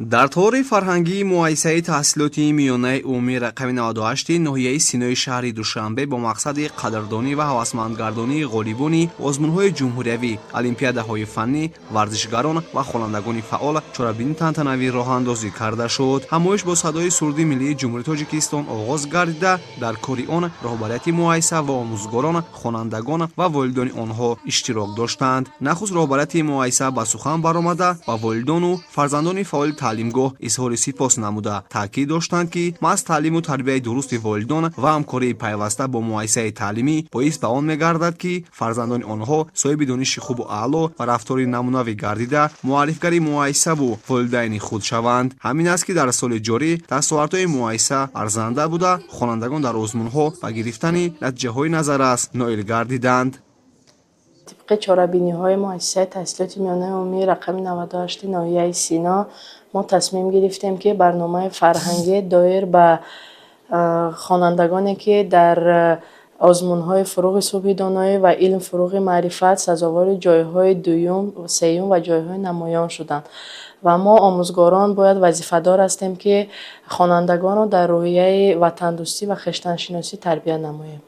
Дар толори фарҳангии муассисаи таҳсилоти миёнаи умумии рақами 98 ноҳияи Синои шаҳри Душанбе бо мақсади қадрдонӣ ва ҳавасмандгардонии ғолибони озмунҳои ҷумҳуриявӣ, олимпиадаҳои фаннӣ, варзишгарон ва хонандагони фаъол чорабинии тантанавӣ роҳандозӣ карда шуд. Ҳамоиш бо садои суруди миллии Ҷумҳурии Тоҷикистон оғоз гардида, дар кори он роҳбарияти муассиса ва омӯзгорон, хонандагон ва волидони онҳо иштирок доштанд. Нахуст роҳбарияти муассиса ба сухан баромада, ба волидону фарзандони фаъоли таълимгоҳ изҳори сипос намуда, таъкид доштанд, ки маҳз таълиму тарбияи дурусти волидон ва ҳамкории пайваста бо муассисаи таълимӣ боис ба он мегардад, ки фарзандони онҳо соҳиби дониши хубу аъло ва рафтори намунавӣ гардида, муаррифгари муассисаву волидайни худ шаванд. Ҳамин аст, ки дар соли ҷорӣ дастовардҳои муассиса арзанда буда, хонандагон дар озмунҳо ба гирифтани натиҷаҳои назаррас ноил гардиданд. Тибқи чорабиниҳои муассисаи таҳсилоти миёнаи умумии рақами 98 ноҳияи Сино мо тасмим гирифтем, ки барномаи фарҳангӣ доир ба хонандагоне, ки дар озмунҳои «Фурӯғи субҳи доноӣ» ва «Илм фурӯғи маърифат» сазовори ҷойҳои дуюм, сеюм ва ҷойҳои намоён шуданд, ва мо, омӯзгорон, бояд вазифадор ҳастем, ки хонандагонро дар рӯҳияи ватандӯстӣ ва хештаншиносӣ тарбия намоем.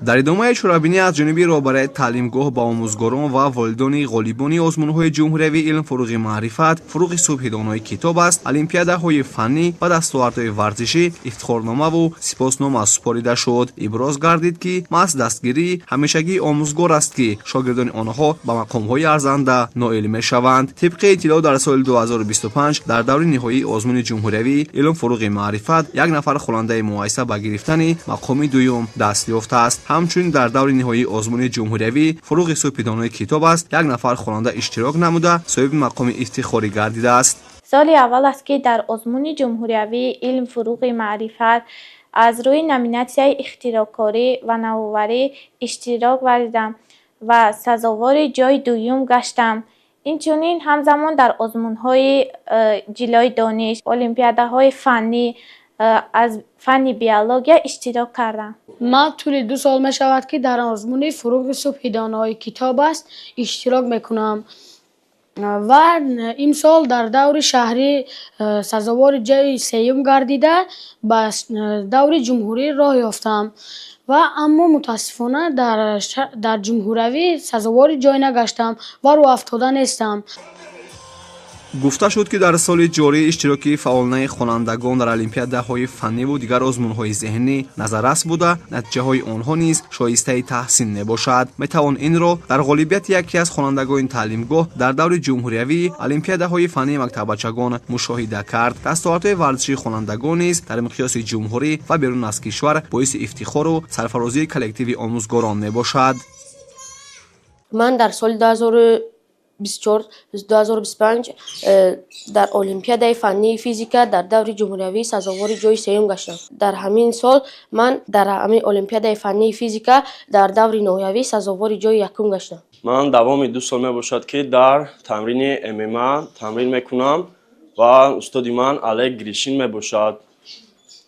Дар идомаи чорабинӣ аз ҷониби роҳбарияти таълимгоҳ ба омӯзгорон ва волидони ғолибони озмунҳои ҷумҳуриявии «Илм фурӯғи маърифат», «Фурӯғи субҳи донои китоб аст», олимпиадаҳои фаннӣ ва дастовардҳои варзишӣ ифтихорномаву сипоснома супорида шуд. Иброз гардид, ки маҳз дастгирии ҳамешагии омӯзгор аст, ки шогирдони онҳо ба мақомҳои арзанда ноил мешаванд. Тибқи иттилоъ, дар соли 2025 дар даври ниҳоии озмуни ҷумҳуриявии «Илм фурӯғи маърифат» як нафар хонандаи муассиса ба гирифтани мақоми дуюм даст ёфтааст. Ҳамчунин дар даври ниҳоии озмуни ҷумҳуриявӣ «Фурӯғи субҳи донои китоб аст» як нафар хонанда иштирок намуда, соҳиби мақоми ифтихорӣ гардидааст. Соли аввал аст, ки дар озмуни ҷумҳуриявии «Илм фурӯғи маърифат» аз рӯи номинатсияи ихтироъкорӣ ва навоварӣ иштирок варзидам ва сазовори ҷойи дуюм гаштам. Инчунин, ҳамзамон дар озмунҳои «Ҷилои дониш», олимпиадаҳои фаннӣ аз фанни биология иштирок кардам. Ман тӯли 2 сол мешавад, ки дар озмуни «Фурӯғи субҳи донои китоб аст» иштирок мекунам ва имсол дар даври шаҳрӣ сазовори ҷойи сеюм гардида, ба даври ҷумҳурӣ роҳ ёфтам ва аммо мутаассифона дар ҷумҳуриявӣ сазовори ҷой нагаштам ва рӯҳафтода нестам. Гуфта шуд, ки дар соли ҷорӣ иштироки фаъолонаи хонандагон дар олимпиадаҳои фанниву дигар озмунҳои зеҳнӣ назаррас буда, натиҷаҳои онҳо низ шоистаи таҳсин мебошад. Метавон инро дар ғолибияти яке аз хонандагони таълимгоҳ дар даври ҷумҳуриявии олимпиадаҳои фаннии мактаббачагон мушоҳида кард. Дастовардҳои варзишии хонандагон низ дар миқёси ҷумҳурӣ ва берун аз кишвар боиси ифтихору сарфарозии коллективи омӯзгорон мебошад. Ман дар соли 2024, 2025 дар олимпиадаи фаннии физика дар даври ҷумҳуриявӣ сазовори ҷойи сеюм гаштам. Дар ҳамин сол ман дар ҳамин олимпиадаи фаннии физика дар даври ноҳиявӣ сазовори ҷойи якум гаштам. Ман давоми 2 сол мебошад, ки дар тамрини ММА тамрин мекунам ва устоди ман Олег Гришин мебошад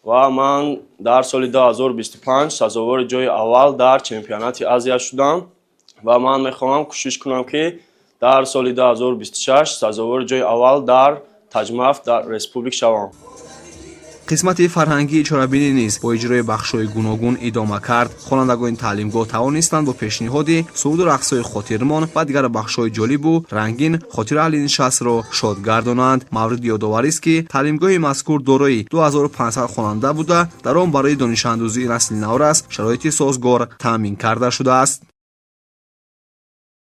ва ман дар соли 2025 сазовори ҷойи аввал дар чемпионати Азия шудам ва ман мехоҳам кӯшиш кунам, ки дар соли 2026 сазовори ҷойи аввал дар Таҷмаф дар республик шавам. Қисмати фарҳангии чорабинӣ низ бо иҷрои бахшҳои гуногун идома кард. Хонандагони таълимгоҳ тавонистанд бо пешниҳоди суруду рақсҳои хотирмон ва дигар бахшҳои ҷолибу рангин хотири аҳли нишастро шод гардонанд. Мавриди ёдоварист, ки таълимгоҳи мазкур дорои 2500 хонанда буда, дар он барои донишандӯзии насли наврас шароити созгор таъмин карда шудааст.